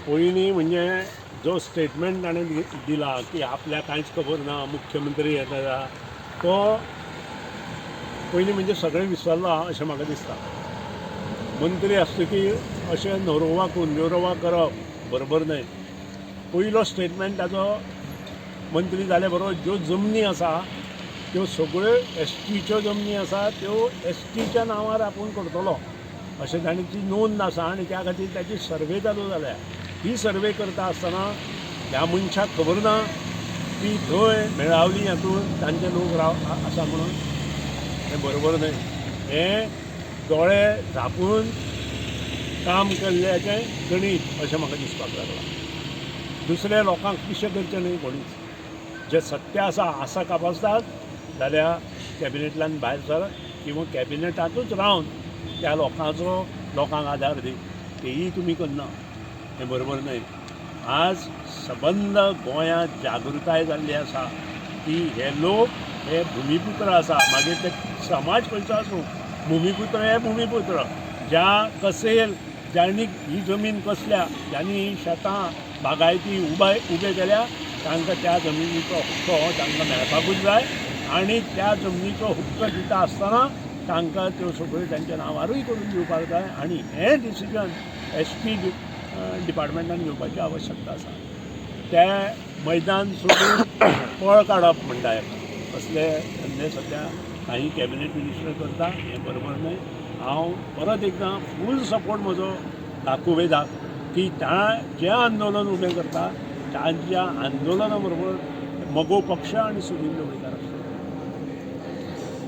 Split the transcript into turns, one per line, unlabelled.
पयलीं म्हणजे जो स्टेटमेंट ताणें दिला की आपल्याक कांयच खबर ना, मुख्यमंत्री येता तो पयलीं म्हणजे सगळें विसरला अशें म्हाका दिसता. मंत्री आसतकीर अशें नरोवा कुंजरोवा करप बरोबर न्हय. पयलो स्टेटमेंट ताजो मंत्री जाले बरोबर ज्यो जमनी आसा त्यो सगळ्यो एस टीच्यो जमनी आसा त्यो एस टीच्या नांवार आपूण करतलो अशें ताणें ती नोंद आसा आनी त्या खातीर ताची सर्वे चालू जाल्या. ही सर्वे करता आसतना ह्या मनशाक खबर ना की थंय मेळावली हातूंत तांचे लोक राव आसा म्हणून. हें बरोबर न्हय. हें दोळे झापून काम केल्ल्याचें गणीत अशें म्हाका दिसपाक लागलां. दुसऱ्या लोकांक पिशें करचें न्हय कोणीच. जें सत्य आसा आसा कापासतात जाल्यार कॅबिनेटल्यान भायर सर किंवा कॅबिनेटांतूच रावन त्या लोकांचो लोकांक आदार दी, तेयी तुमी करना, हें बरोबर न्हय. आज सबंद गोंयांत जागृताय जाल्ली आसा की हे लोक हे भुमिपुत्र आसा, मागीर ते समाज खंयचो आसूं, भुमिपुत्र हे भुमिपुत्र. ज्या कसेल ज्यांनी ही जमीन कसल्या, ज्यांनी ही शेतां बागायती उबे केल्या तांकां त्या जमनीचो हक्क हो तांकां मेळपाकूच जाय आनी त्या जमनीचो हक्क दिता आसतना तांकां त्यो सगळ्यो तांच्या नांवारूय करून दिवपाक जाय आनी हें डिसिजन एस टी डिपार्टमेंटान घेवपाची आवश्यकता आसा. ते मैदान सोडून पळ काडप म्हणटा हेका, असले धंदे सद्या काही कॅबिनेट मिनिस्टर करता, हें बरोबर न्हय. हांव परत एकदां फूल सपोर्ट म्हजो दाखोवयता की जें आंदोलन उबें करता तांच्या आंदोलना बरोबर मगो पक्ष आनी सुदिन ढवळीकार.